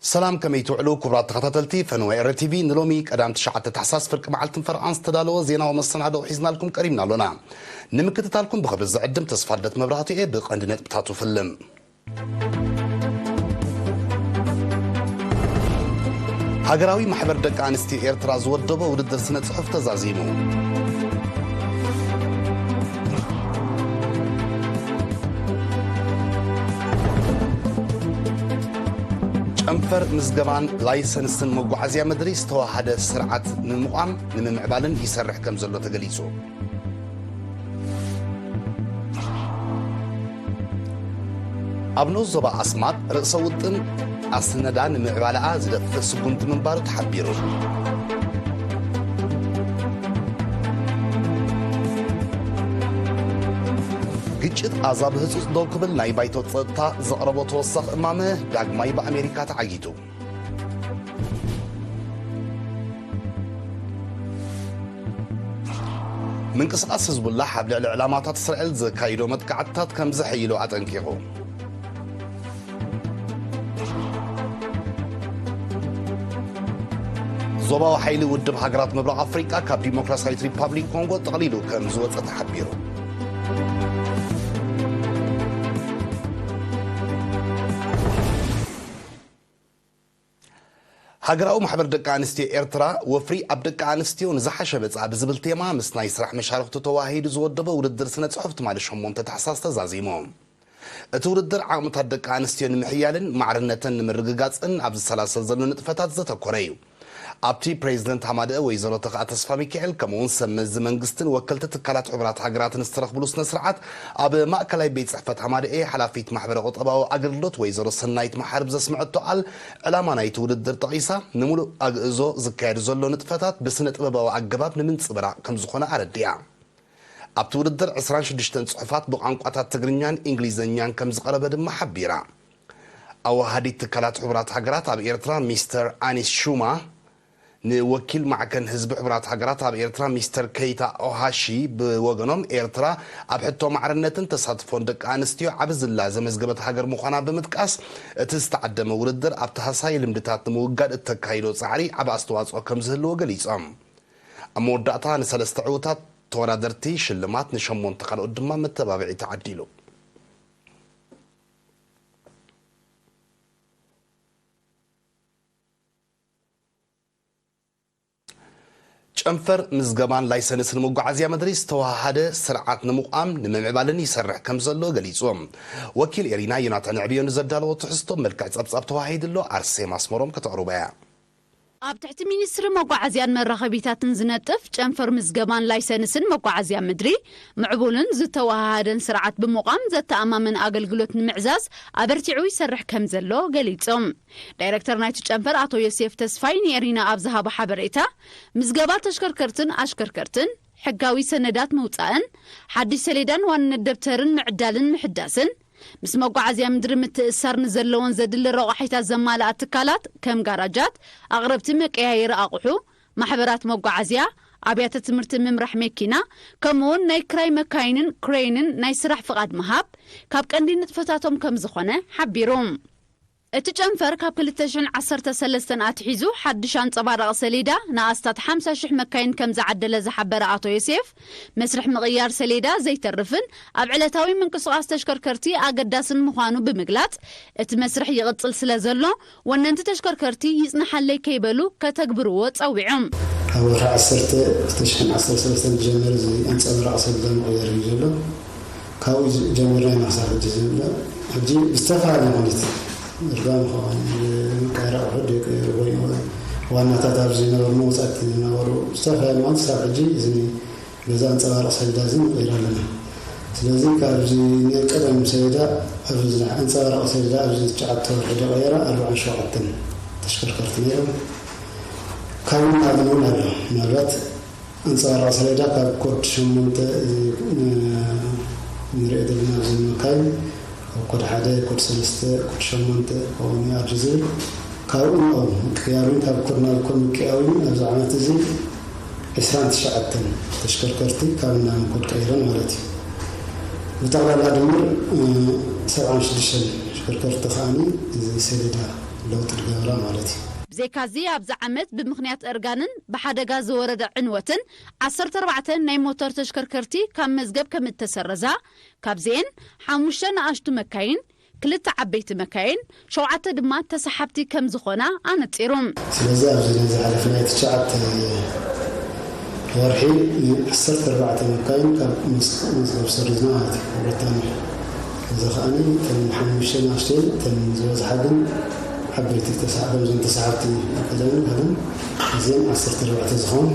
ሰላም፣ ከመይ ትውዕሉ ክቡራት ተኸታተልቲ ፈነወ ኤረ ቲቪ? ንሎሚ ቀዳም ትሽዓተ ታሕሳስ ፍርቂ መዓልትን ፈርቓን ዝተዳለወ ዜናዊ መሰናድኦ ሒዝናልኩም ቀሪብና ኣሎና። ንምክትታልኩም ብኽብሪ ዝዕድም ተስፋልደት መብራህቱ እየ። ብቐንዲ ነጥብታቱ ፍልም። ሃገራዊ ማሕበር ደቂ ኣንስትዮ ኤርትራ ዝወደቦ ውድድር ስነ ጽሑፍ ተዛዚሙ። ጨንፈር ምዝገባን ላይሰንስን መጓዓዝያ ምድሪ ዝተዋሃደ ስርዓት ንምቋም ንምምዕባልን ይሰርሕ ከም ዘሎ ተገሊጹ። ኣብ ንኡስ ዞባ ኣስማጥ ርእሰ ውጥን ኣስነዳ ንምዕባለኣ ዝደፍእ ስጉምቲ ምንባሩ ተሓቢሩ። ግጭት ቓዛ ብህጹጽ ደው ክብል ናይ ባይቶ ጸጥታ ዘቕረቦ ተወሳኺ እማመ ዳግማይ ብኣሜሪካ ተዓጊቱ። ምንቅስቓስ ህዝቡላህ ኣብ ልዕሊ ዕላማታት እስራኤል ዘካይዶ መጥቃዕትታት ከም ዘሐይሎ ኣጠንቂቑ። ዞባዊ ሓይሊ ውድብ ሃገራት ምብራቕ ኣፍሪቃ ካብ ዲሞክራሲያዊት ሪፓብሊክ ኮንጎ ጠቕሊሉ ከም ዝወጸ ተሓቢሩ። ሃገራዊ ማሕበር ደቂ ኣንስትዮ ኤርትራ፣ ወፍሪ ኣብ ደቂ ኣንስትዮ ንዝሓሸ መጻኢ ብዝብል ቴማ ምስ ናይ ስራሕ መሻርኽቱ ተዋሂዱ ዝወደቦ ውድድር ስነ ጽሑፍ ትማሊ ሸሞንተ ታሕሳስ ተዛዚሙ። እቲ ውድድር ዓቕምታት ደቂ ኣንስትዮ ንምሕያልን ማዕርነተን ንምርግጋጽን ኣብ ዝሰላሰል ዘሎ ንጥፈታት ዘተኮረ እዩ። ኣብቲ ፕሬዚደንት ሃማደአ ወይዘሮ ተኽኣ ተስፋሚካኤል ከምኡውን ሰብ መዚ መንግስትን ወከልቲ ትካላት ሕቡራት ሃገራትን ዝተረኽብሉ ስነ ስርዓት ኣብ ማእከላይ ቤት ጽሕፈት ሃማደኤ ሓላፊት ማሕበረ ቁጠባዊ ኣገልግሎት ወይዘሮ ሰናይት መሓሪ ብዘስምዐቶ ቃል፣ ዕላማ ናይቲ ውድድር ጠቒሳ፣ ንምሉእ ኣግእዞ ዝካየድ ዘሎ ንጥፈታት ብስነ ጥበባዊ ኣገባብ ንምንጽብራቕ ከም ዝኾነ ኣረዲኣ። ኣብቲ ውድድር ዕስራን ሽዱሽተን ጽሑፋት ብቋንቋታት ትግርኛን እንግሊዝኛን ከም ዝቐረበ ድማ ሓቢራ። ኣወሃዲት ትካላት ሕቡራት ሃገራት ኣብ ኤርትራ ሚስተር ኣኒስ ሹማ፣ ንወኪል ማዕከን ህዝቢ ሕቡራት ሃገራት ኣብ ኤርትራ ሚስተር ኬይታ ኦሃሺ ብወገኖም፣ ኤርትራ ኣብ ሕቶ ማዕርነትን ተሳትፎን ደቂ ኣንስትዮ ዓቢ ዝላ ዘመዝገበት ሃገር ምዃና ብምጥቃስ፣ እቲ ዝተዓደመ ውድድር ኣብቲ ሃሳዪ ልምድታት ንምውጋድ እተካይዶ ጻዕሪ ዓቢ ኣስተዋጽኦ ከም ዝህልዎ ገሊጾም። ኣብ መወዳእታ ንሰለስተ ዕዉታት ተወዳደርቲ ሽልማት፣ ንሸሞንተ ካልኦት ድማ መተባብዒ ተዓዲሉ። ጨንፈር ምዝገባን ላይሰንስን መጓዓዝያ ምድሪ ዝተዋሃደ ስርዓት ንምቋም ንምምዕባልን ይሰርሕ ከም ዘሎ ገሊጹ። ወኪል ኤሪና ዮናታን ዕብዮ ንዘዳለዎ ትሕዝቶ መልክዕ ጸብጻብ ተዋሂዱ ኣሎ። ኣርሴማ ኣስመሮም ከተቕርቦ እያ። ኣብ ትሕቲ ሚኒስትሪ መጓዓዝያን መራኸቢታትን ዝነጥፍ ጨንፈር ምዝገባን ላይሰንስን መጓዓዝያ ምድሪ፣ ምዕቡልን ዝተወሃሃደን ስርዓት ብምቋም ዘተኣማምን ኣገልግሎት ንምዕዛዝ ኣበርቲዑ ይሰርሕ ከም ዘሎ ገሊጾም። ዳይረክተር ናይቲ ጨንፈር ኣቶ ዮሴፍ ተስፋይ ንኤሪና ኣብ ዝሃቦ ሓበሬታ፣ ምዝገባ ተሽከርከርትን ኣሽከርከርትን፣ ሕጋዊ ሰነዳት ምውጻእን፣ ሓድሽ ሰሌዳን ዋንነት ደብተርን ምዕዳልን ምሕዳስን፣ ምስ መጓዓዝያ ምድሪ ምትእስሳር ንዘለዎን ዘድሊ ረቋሒታት ዘማልኣ ትካላት ከም ጋራጃት፣ ኣቕረብቲ መቀያየሪ ኣቑሑ፣ ማሕበራት መጓዓዝያ፣ ኣብያተ ትምህርቲ ምምራሕ መኪና፣ ከምኡውን ናይ ክራይ መካይንን ክሬንን ናይ ስራሕ ፍቓድ ምሃብ ካብ ቀንዲ ንጥፈታቶም ከም ዝኾነ ሓቢሩ። እቲ ጨንፈር ካብ ክልተ ሽሕን ዓሰርተ ሰለስተን ኣትሒዙ ሓድሽ ኣንጸባራቒ ሰሌዳ ንኣስታት ሓምሳ ሽሕ መካይን ከም ዝዓደለ ዝሓበረ ኣቶ ዮሴፍ፣ መስርሕ ምቕያር ሰሌዳ ዘይተርፍን ኣብ ዕለታዊ ምንቅስቓስ ተሽከርከርቲ ኣገዳስን ምዃኑ ብምግላጽ፣ እቲ መስርሕ ይቕጽል ስለ ዘሎ፣ ወነንቲ ተሽከርከርቲ ይጽንሓለይ ከይበሉ ከተግብርዎ ጸዊዖም። ካብ ወርሒ ዓሰርተ ክልተ ሽሕን ዓሰርተ ሰለስተን ዝጀመረ እዚ ኣንጸባራቒ ሰሌዳ ምቕያር እዩ ዘሎ። ካብኡ ዝ-፣ ጀሚርና ኢና ክሳብ ሕጂ ዝብለ። ሕጂ ብዝተፈላለየ ማለት እርጋን ክኸውን፣ ምቅያር ኣቑሑ ደቂ ወይ ዋናታት ኣብ ዝነበሩ መውጻእቲ ዝነበሩ ብዝተፈላለየ ማለት ክሳብ ሕጂ እዚ ገዛ ኣንጸባርቕ ሰሌዳ እዚ ንቕይር ኣለና። ስለዚ ካብዚ ናይ ቀደም ሰሌዳ ኣብዚ ኣንጸባርቕ ሰሌዳ ኣብዚ ትሽዓተ ወርሒ ዝቐየረ ኣርባዓን ሸውዓተን ተሽከርከርቲ ነይሮም። ካብኡ ናብኡ እውን ኣሎ። ምናልባት ኣንጸባራቒ ሰሌዳ ካብ ኮድ ሸሞንተ፣ እ፣ ንሪኦ ዘለና ኣብዚ መካይን፣ ካብ ኮድ ሓደ፣ ኮድ ሰለስተ፣ ኮድ ሸሞንተ ክኸውን እዩ ኣብዚ ዝብል። ካብኡ ናብኡ ምቅያር እውን፣ ካብ ኮድ ናብ ኮድ ምቅያር እውን ኣብዚ ዓመት እዚ ዕስራን ትሽዓተን ተሽከርከርቲ ካብ ናብን ኮድ ቀይረን ማለት እዩ። ብጠቕላላ ድምር፣ እ፣ ሰብዓን ሽዱሽተን ተሽከርከርቲ ከኣ እዚ ሰሌዳ ለውጢ ዝገብራ ማለት እዩ። ብዘይካዚ ኣብዚ ዓመት ብምኽንያት እርጋንን ብሓደጋ ዝወረደ ዕንወትን ዓሰርተ ኣርባዕተ ናይ ሞተር ተሽከርከርቲ ካብ መዝገብ ከም እተሰረዛ፣ ካብዚኤን ሓሙሽተ ንኣሽቱ መካይን፣ ክልተ ዓበይቲ መካይን፣ ሸውዓተ ድማ ተሰሓብቲ ከም ዝኾና ኣነጺሩ። ስለዚ ኣብዚ ናይ ዝሓለፈ ናይ ትሽዓተ ወርሒ ዓሰርተ ኣርባዕተ መካይን ካብ ምስ- መዝገብ ሰሪዝና ማለት እዩ። ብሪጣንያ እዚ ከዓኒ እተን ሓሙሽተ ንኣሽተን እተን ዝበዝሓ ግን ዓበይቲ ተሳ- ከምዘን ተሳሓብቲ ቀደም ከደም እዚን ዓሰርተ ኣርባዕተ ዝኾን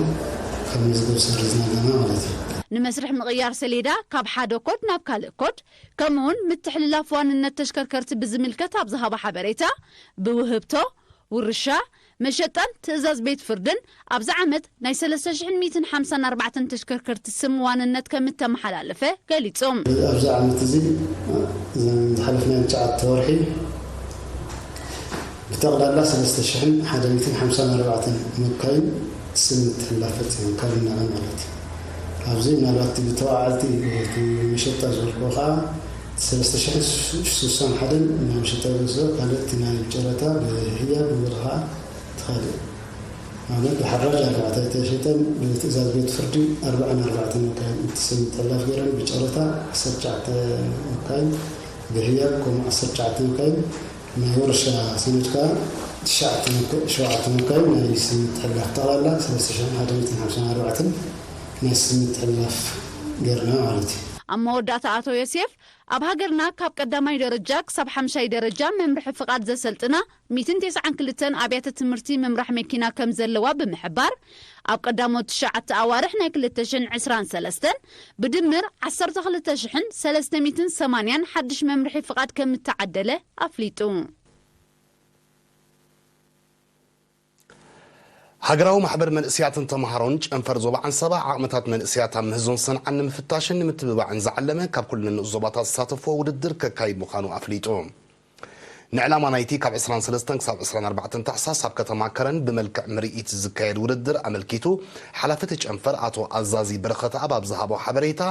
ካብ መዝገብ ሰሪዝና ኣለና ማለት እዩ። ንመስርሕ ምቕያር ሰሌዳ ካብ ሓደ ኮድ ናብ ካልእ ኮድ ከምኡውን ምትሕልላፍ ዋንነት ተሽከርከርቲ ብዝምልከት ኣብ ዝሃቦ ሓበሬታ፣ ብውህብቶ፣ ውርሻ፣ መሸጣን ትእዛዝ ቤት ፍርድን ኣብዚ ዓመት ናይ ሰለስተ ሽሕን ሚእትን ሓምሳን ኣርባዕተን ተሽከርከርቲ ስም ዋንነት ከም እተመሓላለፈ ገሊጹ። ኣብዚ ዓመት እዚ እዘን ዝሓለፍናየን ትሽዓተ ወርሒ ብጠቕላላ ሰለስተ ሽሕን ሓደ ሚእትን ሓምሳን ኣርባዕተን መካይን ስም ምትሕልላፍ ፈጺመን ካብ እናበ ማለት እዩ። ኣብዚ ምናልባት እቲ ብተዋዓልቲ እቲ መሸጣ ዝበልክዎ ከዓ ሰለስተ ሽሕን ስሳን ሓደን ናይ መሸጣ ዝወስዶ ካልእ እቲ ናይ ጨረታ ብህያብ ንብል ከዓ እቲ ካልእ ማለት ብሓራጅ ኣርባዕተ ተሸጠን ብትእዛዝ ቤት ፍርዲ ኣርባዓን ኣርባዕተን መካይን እቲ ስም ምትሕልላፍ ገይረን ብጨረታ ዓሰርተ ትሽዓተ መካይን ብህያብ ከምኡ ዓሰርተ ትሽዓተ መካይን ናይ ወርሻ ሰነድ ከኣ ትሽዓተ መካ- ሸውዓተ መካይን ናይ ስም ምትሕልላፍ ጠቕላላ ሰለስተ ሽሕን ሓደ ሚእትን ሓምሳን ኣርባዕተን ናይ ስም ምትሕልላፍ ገይርና ማለት እዩ። ኣብ መወዳእታ ኣቶ ዮሴፍ፣ ኣብ ሃገርና ካብ ቀዳማይ ደረጃ ክሳብ ሓምሻይ ደረጃ መምርሒ ፍቓድ ዘሰልጥና ሚእትን ተስዓን ክልተን ኣብያተ ትምህርቲ ምምራሕ መኪና ከም ዘለዋ ብምሕባር፣ ኣብ ቀዳሞት ትሽዓተ ኣዋርሕ ናይ ክልተ ሽሕን ዕስራን ሰለስተን ብድምር ዓሰርተ ክልተ ሽሕን ሰለስተ ሚእትን ሰማንያን ሓድሽ መምርሒ ፍቓድ ከም እተዓደለ ኣፍሊጡ። ሃገራዊ ማሕበር መንእስያትን ተምሃሮን ጨንፈር ዞባ ዓንሰባ ዓቕምታት መንእስያት ኣብ ምህዞን ሰንዓን ንምፍታሽን ንምትብባዕን ዝዓለመ ካብ ኩለን ንኡስ ዞባታት ዝሳተፍዎ ውድድር ከካይድ ምዃኑ ኣፍሊጡ። ንዕላማ ናይቲ ካብ ዕስራን ሰለስተን ክሳብ ዕስራን ኣርባዕተን ታሕሳስ ኣብ ከተማ ከረን ብመልክዕ ምርኢት ዝካየድ ውድድር ኣመልኪቱ ሓላፊ እቲ ጨንፈር ኣቶ ኣዛዚ በረኸተኣብ ኣብ ዝሃቦ ሓበሬታ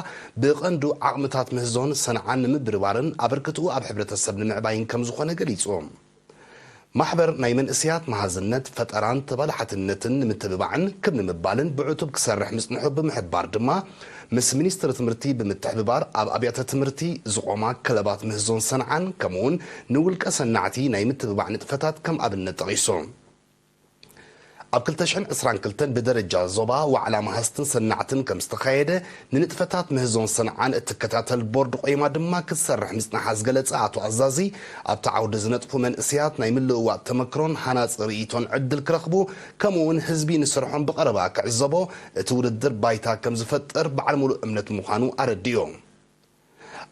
ብቐንዱ ዓቕምታት ምህዞን ሰንዓን ንምብርባርን ኣበርክትኡ ኣብ ሕብረተሰብ ንምዕባይን ከም ዝኾነ ገሊጹ። ማሕበር ናይ መንእስያት መሃዝነት፣ ፈጠራን ተባላሓትነትን ንምትብባዕን ክብ ንምባልን ብዕቱብ ክሰርሕ ምጽንሑ ብምሕባር ድማ፣ ምስ ሚኒስትሪ ትምህርቲ ብምትሕብባር ኣብ ኣብያተ ትምህርቲ ዝቖማ ክለባት ምህዞን ሰንዓን ከምኡውን ንውልቀ ሰናዕቲ ናይ ምትብባዕ ንጥፈታት ከም ኣብነት ጠቒሱ። ኣብ ክልተ ሽሕን ዕስራን ክልተን ብደረጃ ዞባ ዋዕላ መሃዝትን ሰናዕትን ከም ዝተኻየደ፣ ንንጥፈታት ምህዞን ሰንዓን እትከታተል ቦርድ ቆይማ ድማ ክትሰርሕ ምጽንሓ ዝገለጸ ኣቶ ኣዛዚ፣ ኣብቲ ዓውዲ ዝነጥፉ መንእስያት ናይ ምልውዋጥ ተመክሮን ሃናጺ ርእይቶን ዕድል ክረኽቡ፣ ከምኡ'ውን ህዝቢ ንስርሖም ብቐረባ ክዕዘቦ እቲ ውድድር ባይታ ከም ዝፈጥር በዓል ሙሉእ እምነት ምዃኑ ኣረዲኡ።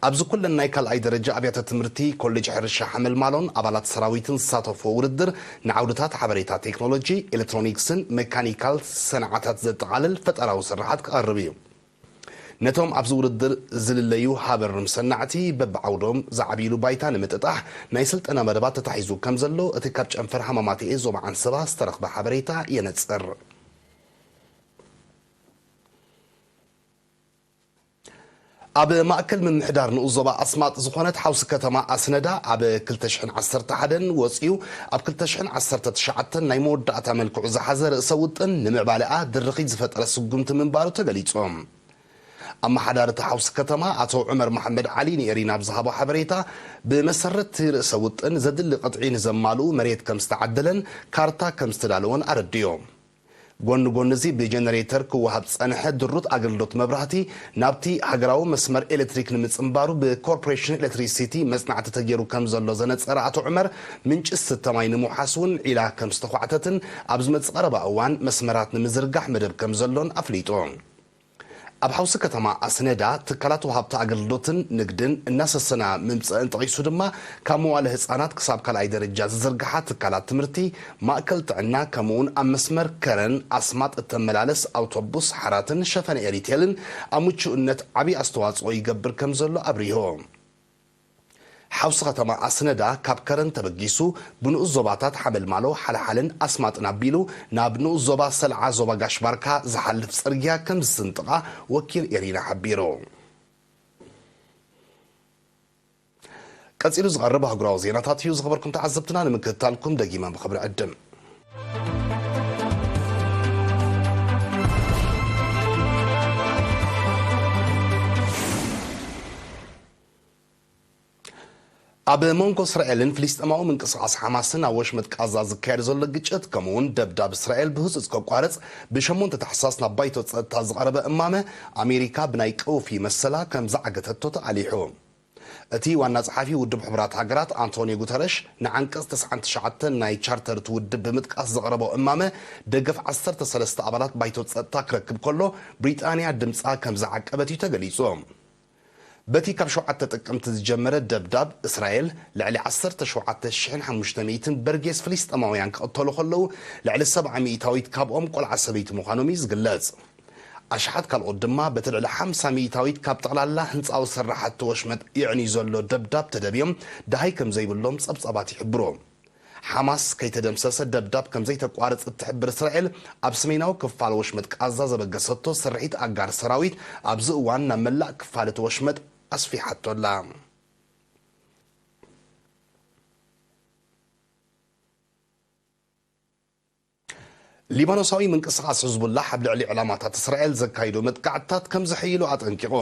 ኣብዚ ኩለን ናይ ካልኣይ ደረጃ ኣብያተ ትምህርቲ ኮሌጅ ሕርሻ ሓመልማሎን ኣባላት ሰራዊትን ዝሳተፍዎ ውድድር ንዓውድታት ሓበሬታ ቴክኖሎጂ፣ ኤሌክትሮኒክስን ሜካኒካል ሰንዓታት ዘጠቓልል ፈጠራዊ ስርሓት ክቐርብ እዩ። ነቶም ኣብዚ ውድድር ዝልለዩ ሃበርም ሰናዕቲ በብዓውዶም ዝዓብይሉ ባይታ ንምጥጣሕ ናይ ስልጠና መደባት ተታሒዙ ከም ዘሎ እቲ ካብ ጨንፈር ሃማማተኤ ዞባ ዓንሰባ ዝተረኽበ ሓበሬታ የነጽር። ኣብ ማእከል ምምሕዳር ንኡስ ዞባ ኣስማጥ ዝኾነት ሓውሲ ከተማ ኣስነዳ ኣብ ክልተ ሽሕን ዓሰርተ ሓደን ወጺኡ ኣብ ክልተ ሽሕን ዓሰርተ ትሽዓተን ናይ መወዳእታ መልክዑ ዝሓዘ ርእሰ ውጥን ንምዕባለኣ ድርኺት ዝፈጠረ ስጉምቲ ምንባሩ ተገሊጹ። ኣመሓዳሪ እታ ሓውሲ ከተማ ኣቶ ዑመር መሓመድ ዓሊ ንኤሪና ኣብ ዝሃቦ ሓበሬታ፣ ብመሰረት እቲ ርእሰ ውጥን ዘድሊ ቅጥዒ ንዘማልኡ መሬት ከም ዝተዓደለን ካርታ ከም ዝተዳለወን ኣረዲኡ። ጎኒ ጎኒ እዚ ብጀነሬተር ክወሃብ ዝጸንሐ ድሩት ኣገልግሎት መብራህቲ ናብቲ ሃገራዊ መስመር ኤሌክትሪክ ንምጽንባሩ ብኮርፖሬሽን ኤሌክትሪሲቲ መጽናዕቲ ተገይሩ ከም ዘሎ ዘነጸረ ኣቶ ዑመር፣ ምንጪ ዝስተ ማይ ንምውሓስ እውን ዒላ ከም ዝተዃዕተትን ኣብ ዝመጽእ ቀረባ እዋን መስመራት ንምዝርጋሕ መደብ ከም ዘሎን ኣፍሊጡ። ኣብ ሓውሲ ከተማ ኣስነዳ ትካላት ወሃብቲ ኣገልግሎትን ንግድን እናሰሰና ምምጸአን ጠቒሱ ድማ፣ ካብ መዋለ ህጻናት ክሳብ ካልኣይ ደረጃ ዝዝርግሓ ትካላት ትምህርቲ፣ ማእከል ጥዕና፣ ከምኡውን ኣብ መስመር ከረን ኣስማጥ እተመላለስ ኣውቶቡስ ሓራትን ሸፈነ ኤሪቴልን ኣብ ምቹእነት ዓቢ ኣስተዋጽኦ ይገብር ከም ዘሎ ኣብሪሁ። ሓውሲ ከተማ ኣስነዳ ካብ ከረን ተበጊሱ ብንኡስ ዞባታት ሓመልማሎ፣ ሓልሓልን ኣስማጥን ኣቢሉ ናብ ንኡስ ዞባ ሰልዓ ዞባ ጋሽ ባርካ ዝሓልፍ ጽርግያ ከም ዝስንጥቓ ወኪል ኤሪና ሓቢሩ። ቀጺሉ ዝቐርብ ኣህጉራዊ ዜናታት እዩ። ዝኸበርኩም ተዓዘብትና፣ ንምክትታልኩም ደጊመ ብኽብሪ ዕድም። ኣብ መንጎ እስራኤልን ፍልስጤማዊ ምንቅስቓስ ሓማስን ኣብ ወሽመጥ ቃዛ ዝካየድ ዘሎ ግጭት፣ ከምኡውን ደብዳብ እስራኤል ብህጹጽ ከቋርጽ ብሸሞንተ ታሕሳስ ናብ ባይቶ ጸጥታ ዝቐረበ እማመ፣ ኣሜሪካ ብናይ ቀውፊ መሰላ ከም ዝዓገተቶ ተቓሊሑ። እቲ ዋና ጸሓፊ ውድብ ሕቡራት ሃገራት ኣንቶኒዮ ጉተረሽ፣ ንዓንቀጽ ተስዓን ትሽዓተን ናይ ቻርተር እቲ ውድብ ብምጥቃስ ዘቕረቦ እማመ፣ ደገፍ ዓሰርተ ሰለስተ ኣባላት ባይቶ ጸጥታ ክረክብ ከሎ፣ ብሪጣንያ ድምጻ ከም ዝዓቀበት እዩ ተገሊጹ። በቲ ካብ ሸውዓተ ጥቅምቲ ዝጀመረ ደብዳብ፣ እስራኤል ልዕሊ ዓሰርተ ሸውዓተ ሽሕን ሓሙሽተ ሚእትን በርጌስ ፍልስጤማውያን ክቕተሉ ከለዉ፣ ልዕሊ ሰብዓ ሚእታዊት ካብኦም ቆልዓ ሰበይቲ ምዃኖም እዩ ዝግለጽ። ኣሽሓት ካልኦት ድማ በቲ ልዕሊ ሓምሳ ሚእታዊት ካብ ጠቕላላ ህንጻዊ ስራሕቲ ወሽመጥ የዕንዩ ዘሎ ደብዳብ ተደብዮም ደሃይ ከም ዘይብሎም ጸብጻባት ይሕብሩ። ሓማስ ከይተደምሰሰ ደብዳብ ከም ዘይተቋርጽ እትሕብር እስራኤል፣ ኣብ ሰሜናዊ ክፋል ወሽመጥ ቃዛ ዘበገሰቶ ስርሒት ኣጋር ሰራዊት ኣብዚ እዋን ናብ መላእ ክፋል እቲ ወሽመጥ ኣስፊሓቶ ኣላ። ሊባኖሳዊ ምንቅስቓስ ሕዝቡላህ ኣብ ልዕሊ ዕላማታት እስራኤል ዘካይዶ መጥቃዕትታት ከም ዝሕይሉ ኣጠንቂቑ።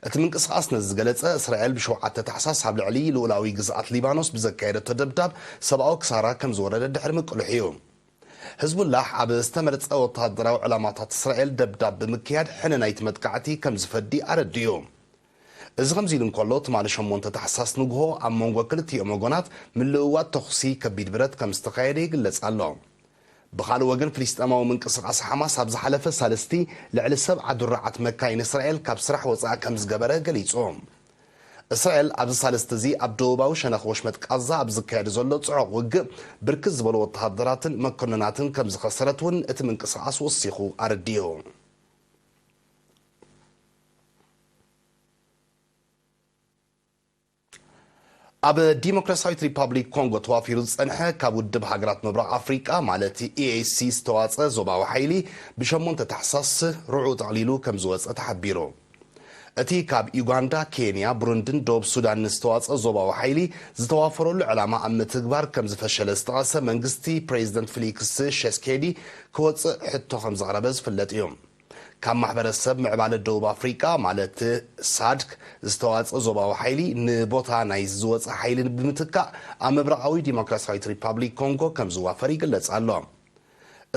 እቲ ምንቅስቓስ ነዚ ዝገለጸ፣ እስራኤል ብሸውዓተ ታሕሳስ ኣብ ልዕሊ ልኡላዊ ግዝኣት ሊባኖስ ብዘካየደቶ ደብዳብ ሰብኣዊ ክሳራ ከም ዝወረደ ድሕሪ ምቅልሑ እዩ። ሕዝቡላህ ኣብ ዝተመርጸ ወተሃደራዊ ዕላማታት እስራኤል ደብዳብ ብምክያድ ሕነ ናይቲ መጥቃዕቲ ከም ዝፈዲ ኣረዲኡ። እዚ ከምዚ ኢሉ እንከሎ፣ ትማሊ ሸሞንተ ታሕሳስ ንግሆ ኣብ መንጎ ክልቲኦም ወገናት ምልውዋጥ ተኹሲ ከቢድ ብረት ከም ዝተኻየደ ይግለጽ ኣሎ። ብኻልእ ወገን፣ ፍልስጤማዊ ምንቅስቓስ ሓማስ ኣብ ዝሓለፈ ሳልስቲ ልዕሊ ሰብዓ ድሩዓት መካይን እስራኤል ካብ ስራሕ ወጻኢ ከም ዝገበረ ገሊጹ። እስራኤል ኣብዚ ሳልስቲ እዚ ኣብ ደቡባዊ ሸነኽ ወሽመጥ ቃዛ ኣብ ዝካየድ ዘሎ ጽዑቕ ውግእ ብርክት ዝበሉ ወተሃደራትን መኮንናትን ከም ዝኸሰረት እውን እቲ ምንቅስቓስ ወሲኹ ኣረዲኡ። ኣብ ዲሞክራሲያዊት ሪፓብሊክ ኮንጎ ተዋፊሩ ዝጸንሐ ካብ ውድብ ሃገራት ምብራቕ ኣፍሪቃ ማለት ኢኤሲ ዝተዋጸ ዞባዊ ሓይሊ ብሸሞንተ ታሕሳስ ርዕኡ ጠቕሊሉ ከም ዝወጸ ተሓቢሩ። እቲ ካብ ዩጋንዳ፣ ኬንያ፣ ብሩንድን ደቡብ ሱዳንን ዝተዋጸ ዞባዊ ሓይሊ ዝተዋፈረሉ ዕላማ ኣብ ምትግባር ከም ዝፈሸለ ዝጠቐሰ መንግስቲ ፕሬዚደንት ፊሊክስ ሸስኬዲ ክወጽእ ሕቶ ከም ዘቕረበ ዝፍለጥ እዩ። ካብ ማሕበረሰብ ምዕባለ ደቡብ ኣፍሪቃ ማለት ሳድክ ዝተዋጸ ዞባዊ ሓይሊ ንቦታ ናይ ዝወጸ ሓይሊ ብምትካእ ኣብ ምብራቓዊ ዲሞክራሲያዊት ሪፓብሊክ ኮንጎ ከም ዝዋፈር ይግለጽ ኣሎ።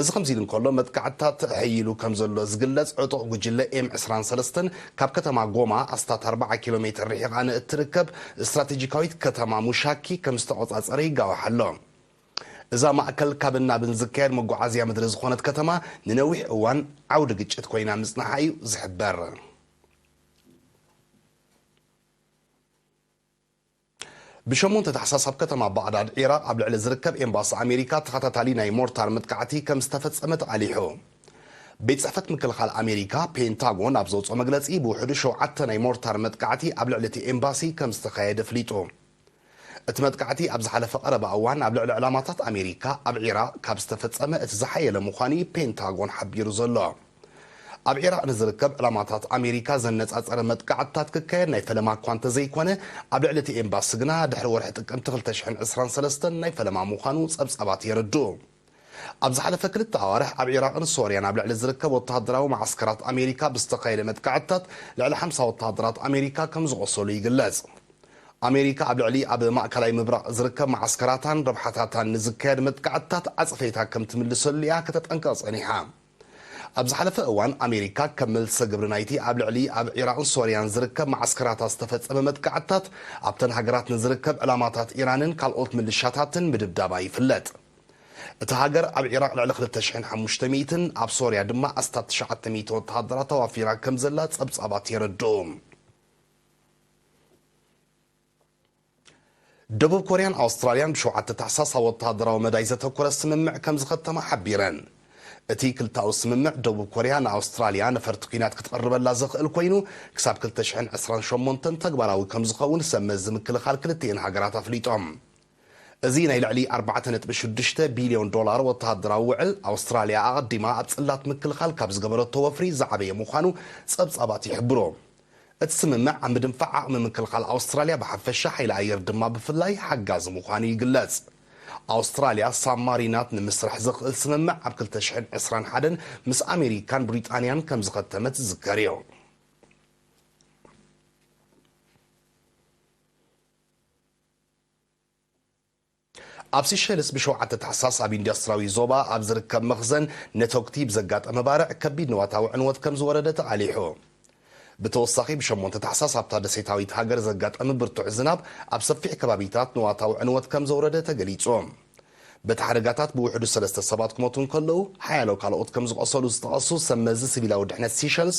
እዚ ከምዚ ኢሉ እንከሎ፣ መጥቃዕትታት ሕይሉ ከም ዘሎ ዝግለጽ ዕጡቕ ጉጅለ ኤም ዕስራን ሰለስተን ካብ ከተማ ጎማ ኣስታት ኣርባዓ ኪሎ ሜትር ርሒቓ ንእትርከብ ስትራቴጂካዊት ከተማ ሙሻኪ ከም ዝተቖጻጸረ ይጋዋሕ ኣሎ። እዛ ማእከል ካብን ናብን ዝካየድ መጓዓዝያ ምድሪ ዝኾነት ከተማ፣ ንነዊሕ እዋን ዓውዲ ግጭት ኮይና ምጽናሓ እዩ ዝሕበር። ብሸሞንተ ታሕሳስ ኣብ ከተማ ባቕዳድ ዒራቕ ኣብ ልዕሊ ዝርከብ ኤምባሲ ኣሜሪካ ተኸታታሊ ናይ ሞርታር መጥቃዕቲ ከም ዝተፈጸመ ተቓሊሑ። ቤት ጽሕፈት ምክልኻል ኣሜሪካ፣ ፔንታጎን፣ ኣብ ዘውፅኦ መግለጺ፣ ብውሕዱ ሸውዓተ ናይ ሞርታር መጥቃዕቲ ኣብ ልዕሊ እቲ ኤምባሲ ከም ዝተኻየደ ኣፍሊጡ። እቲ መጥቃዕቲ ኣብ ዝሓለፈ ቀረባ እዋን ኣብ ልዕሊ ዕላማታት ኣሜሪካ ኣብ ዒራቕ ካብ ዝተፈጸመ እቲ ዝሓየለ ምዃኑ እዩ ፔንታጎን ሓቢሩ ዘሎ። ኣብ ዒራቕ ንዝርከብ ዕላማታት ኣሜሪካ ዘነጻጸረ መጥቃዕትታት ክካየድ ናይ ፈለማ እኳ እንተዘይኮነ፣ ኣብ ልዕሊ እቲ ኤምባሲ ግና ድሕሪ ወርሒ ጥቅምቲ ክልተ ሽሕን ዕስራን ሰለስተን ናይ ፈለማ ምዃኑ ጸብጻባት የረድኡ። ኣብ ዝሓለፈ ክልተ ኣዋርሕ ኣብ ዒራቕን ሶርያን ኣብ ልዕሊ ዝርከብ ወተሃደራዊ መዓስከራት ኣሜሪካ ብዝተኻየደ መጥቃዕትታት ልዕሊ ሓምሳ ወተሃደራት ኣሜሪካ ከም ዝቖሰሉ ይግለጽ። ኣሜሪካ ኣብ ልዕሊ ኣብ ማእከላይ ምብራቕ ዝርከብ መዓስከራታን ረብሓታታን ንዝካየድ መጥቃዕትታት ዓጸፌታ ከም ትምልሰሉ እያ ከተጠንቅቕ ጸኒሓ። ኣብ ዝሓለፈ እዋን፣ ኣሜሪካ ከም መልሰ ግብሪ ናይቲ ኣብ ልዕሊ ኣብ ዒራቕን ሶርያን ዝርከብ መዓስከራታ ዝተፈጸመ መጥቃዕትታት፣ ኣብተን ሃገራት ንዝርከብ ዕላማታት ኢራንን ካልኦት ምልሻታትን ምድብዳባ ይፍለጥ። እታ ሃገር ኣብ ዒራቕ ልዕሊ ክልተ ሽሕን ሓሙሽተ ሚእትን ኣብ ሶርያ ድማ ኣስታት ትሽዓተ ሚእቲ ወተሃደራት ኣዋፊራ ከም ዘላ ጸብጻባት የረድኡ። ደቡብ ኮርያን ኣውስትራልያን ብሸውዓተ ታሕሳስ ኣብ ወተሃደራዊ መዳይ ዘተኮረ ስምምዕ ከም ዝኸተማ ሓቢረን። እቲ ክልታኡ ስምምዕ፣ ደቡብ ኮርያ ንኣውስትራልያ ነፈርቲ ኲናት ክትቐርበላ ዘኽእል ኮይኑ፣ ክሳብ ክልተ ሽሕን ዕስራን ሸሞንተን ተግባራዊ ከም ዝኸውን ሰብ መዚ ምክልኻል ክልቲኤን ሃገራት ኣፍሊጦም። እዚ ናይ ልዕሊ ኣርባዕተ ነጥቢ ሽዱሽተ ቢልዮን ዶላር ወተሃደራዊ ውዕል፣ ኣውስትራልያ ኣቐዲማ ኣብ ጽላት ምክልኻል ካብ ዝገበረቶ ወፍሪ ዝዓበየ ምዃኑ ጸብጻባት ይሕብሩ። እቲ ስምምዕ ኣብ ምድንፋዕ ዓቕሚ ምክልኻል ኣውስትራልያ ብሓፈሻ፣ ሓይሊ ኣየር ድማ ብፍላይ ሓጋዚ ምዃኑ ይግለጽ። ኣውስትራልያ ሳብማሪናት ንምስራሕ ዘኽእል ስምምዕ ኣብ ክልተ ሽሕን ዕስራን ሓደን ምስ ኣሜሪካን ብሪጣንያን ከም ዝኸተመት ዝዝከር እዩ። ኣብ ሲሸልስ ብሸውዓተ ታሕሳስ ኣብ ኢንዱስትሪያዊ ዞባ ኣብ ዝርከብ መኽዘን ነቶክቲ ብዘጋጠመ ባርዕ ከቢድ ንዋታዊ ዕንወት ከም ዝወረደ ተቓሊሑ። ብተወሳኺ ብሸሞንተ ታሕሳስ ኣብታ ደሴታዊት ሃገር ዘጋጠመ ብርቱዕ ዝናብ ኣብ ሰፊሕ ከባቢታት ንዋታዊ ዕንወት ከም ዘውረደ ተገሊጹ። በቲ ሓደጋታት ብውሕዱ ሰለስተ ሰባት ክሞቱ እንከለዉ፣ ሓያሎ ካልኦት ከም ዝቖሰሉ ዝጠቐሱ ሰብ መዚ ሲቪላዊ ድሕነት ሲሸልስ፣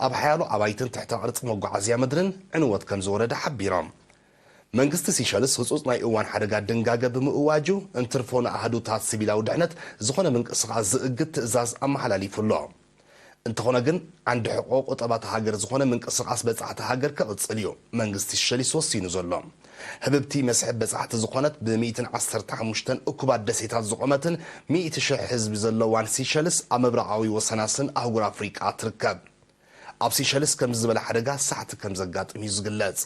ኣብ ሓያሎ ኣባይትን ትሕተ ቅርጺ መጓዓዝያ ምድርን ዕንወት ከም ዝወረደ ሓቢሮም። መንግስቲ ሲሸልስ ህጹጽ ናይ እዋን ሓደጋ ድንጋገ ብምእዋጁ፣ እንትርፎ ንኣሃዱታት ሲቪላዊ ድሕነት ዝኾነ ምንቅስቓስ ዝእግድ ትእዛዝ ኣመሓላሊፉ ኣሎ። እንተኾነ ግን፣ ዓንዲ ሕቖ ቁጠባ እታ ሃገር ዝኾነ ምንቅስቓስ በጻሕቲ ሃገር ክቕጽል እዩ መንግስቲ ሲሸልስ ወሲኑ ዘሎ። ህብብቲ መስሕብ በጻሕቲ ዝኾነት ብ ሚእትን ዓሰርተ ሓሙሽተን እኩባት ደሴታት ዝቖመትን ሚእቲ ሽሕ ህዝቢ ዘለዋን ሲሸልስ ኣብ ምብራቓዊ ወሰናስን ኣህጉር ኣፍሪቃ ትርከብ። ኣብ ሲሸልስ ከምዚ ዝበለ ሓደጋ ሳሕቲ ከም ዘጋጥም እዩ ዝግለጽ።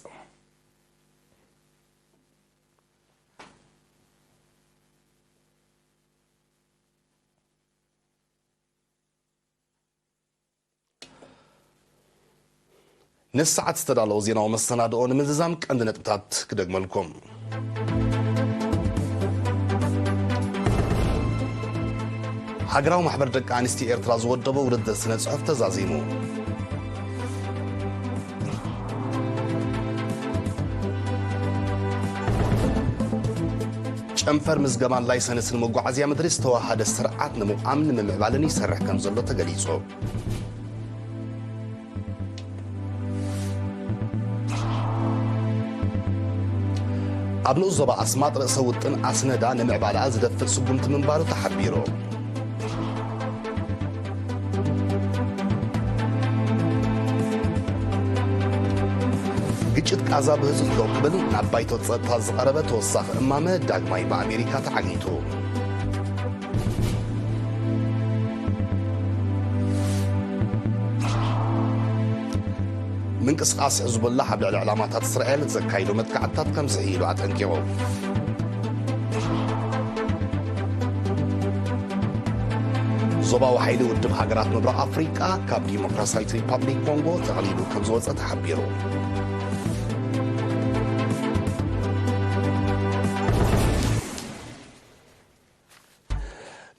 ነዚ ሰዓት ዝተዳለወ ዜናዊ መሰናድኦ ንምዝዛም ቀንዲ ነጥብታት ክደግመልኩም። ሃገራዊ ማሕበር ደቂ ኣንስትዮ ኤርትራ ዝወደቦ ውድድር ስነ ጽሑፍ ተዛዚሙ። ጨንፈር ምዝገባን ላይሰንስን መጓዓዝያ ምድሪ ዝተዋሃደ ስርዓት ንምቋም ንምምዕባልን ይሰርሕ ከም ዘሎ ተገሊጹ። ኣብ ንኡስ ዞባ ኣስማጥ ርእሰ ውጥን ኣስነዳ ንምዕባለኣ ዝደፍእ ስጉምቲ ምንባሩ ተሓቢሩ። ግጭት ቃዛ ብህጹጽ ደው ክብል ናብ ባይቶ ጸጥታ ዝቐረበ ተወሳኺ እማመ ዳግማይ ብኣሜሪካ ተዓጊቱ። ምንቅስቓስ ሕዝቡላህ ኣብ ልዕሊ ዕላማታት እስራኤል ዘካይዶ መጥቃዕትታት ከም ዝሕይሉ ኣጠንቂቑ። ዞባዊ ሓይሊ ውድብ ሃገራት ምብራቕ ኣፍሪቃ ካብ ዲሞክራሲያዊት ሪፓብሊክ ኮንጎ ተቐሊሉ ከም ዝወጸ ተሓቢሩ።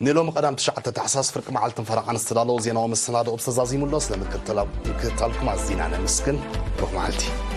ንሎሚ ቀዳም ትሽዓተ ታሕሳስ ፍርቂ መዓልትን ፈረቓን ዝተዳለወ ዜናዊ መሰናድኦ ብዝተዛዚሙ ኣሎ። ስለ ምክትታልኩም ኣዚና ነመስግን። ብሩኽ መዓልቲ።